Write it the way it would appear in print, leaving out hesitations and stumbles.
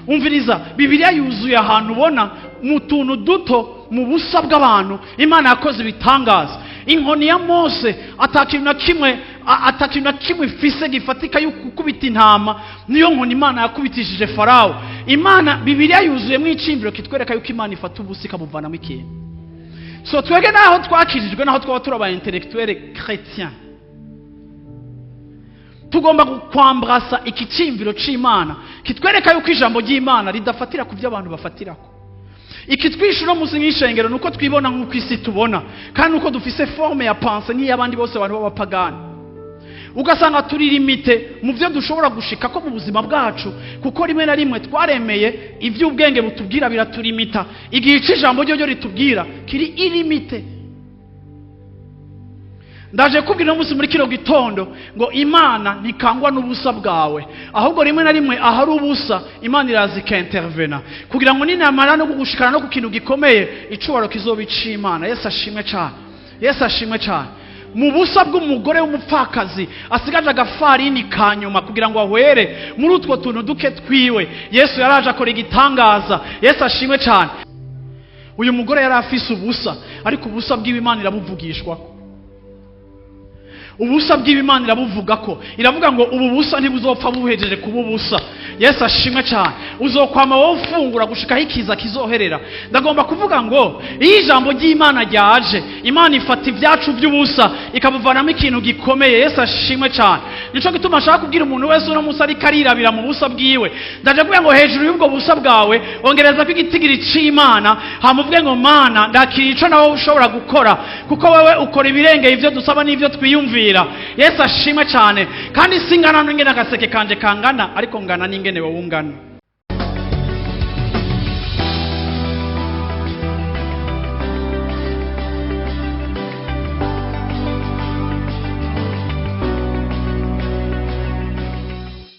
Umviriza, Bibiliya yuzuye ahantu ubona mu tuntu duto, mu busa bw'abantu, Imana yakoze ibitangaza. Inkoni ya Mose atakintu na kimwe, atakintu na kimwe ifise gifatika yo gukubita intama, niyo nkoni Imana yakubitishije Farawo. Imana, Bibiliya yuzuyemo iciyumviro kitwereka yuko Imana ifata ubusa ikabuvanamo ikintu. So twebwe naho twakirijwe, naho twaba turi aba intellectuel chrétien, tugomba kwambrasa iki cyiyumviro c'Imana kitwereka yuko ijambo ry'Imana ridafatira ku byo abantu bafatirako. Ikitwisha uno munsi nk'ishengero ni uko twibona nk'uko isi tubona, kandi uko dufise forme ya pensée nk'iy'abandi bose, abantu b'abapagani. Ugasanga turi limité mu byo dushobora gushika ko mu buzima bwacu, kuko rimwe na rimwe twaremeye iby'ubwenge butubwira, biraturimita. Igihe ico ijambo ryo ritubwira kiri illimité. Ndaje kubwira uno munsi muri kino gitondo ngo Imana ntikangwa n'ubusa bwawe, ahubwo rimwe na rimwe ahari ubusa Imana iraza ikintervena kugira ngo ninamara no kugushikana no ku kintu gikomeye, icubaro kizoba ic'Imana. Yesu ashimwe cyane, Yesu ashimwe cyane. Mu busa bw'umugore w'umupfakazi asigaje agafarini ka nyuma kugira ngo ahwere muri utwo tuntu duke twiwe, Yesu yaraje akora igitangaza. Yesu ashimwe cyane. Uyu mugore yari afise ubusa, ariko ubusa bw'iwe Imana irabuvugishwako. Ubusa bw'Imana irabuvuga ko, iravuga ngo ubu busa ntibuzopfa buhejeje kuba ubusa. Yesu ashimwe cyane. Uzokwama wowe ufungura gushikaho ikiza kizoherera. Ndagomba kuvuga ngo iyo ijambo ry'Imana ryaje, Imana ifata ibyacu by'ubusa ikabuvanamo ikintu gikomeye. Yesu ashimwe cyane. Nico gituma ashaka kubwira umuntu wese uno munsi ariko arirabira mu busa bwiwe, ndaje kuvuga ngo hejuru y'ubwo busa bwawe ongereza ko igitigiri c'Imana, hama uvuge ngo: "Mana, ndakira ico nawe ushobora gukora, kuko wewe ukora ibirengeye ibyo dusaba n'ibyo twiyumvira." Yesu ashimwe cyane. Kandi singana n'ingene agaseke kanje kangana, ariko ngana n'ingene wowe ungana.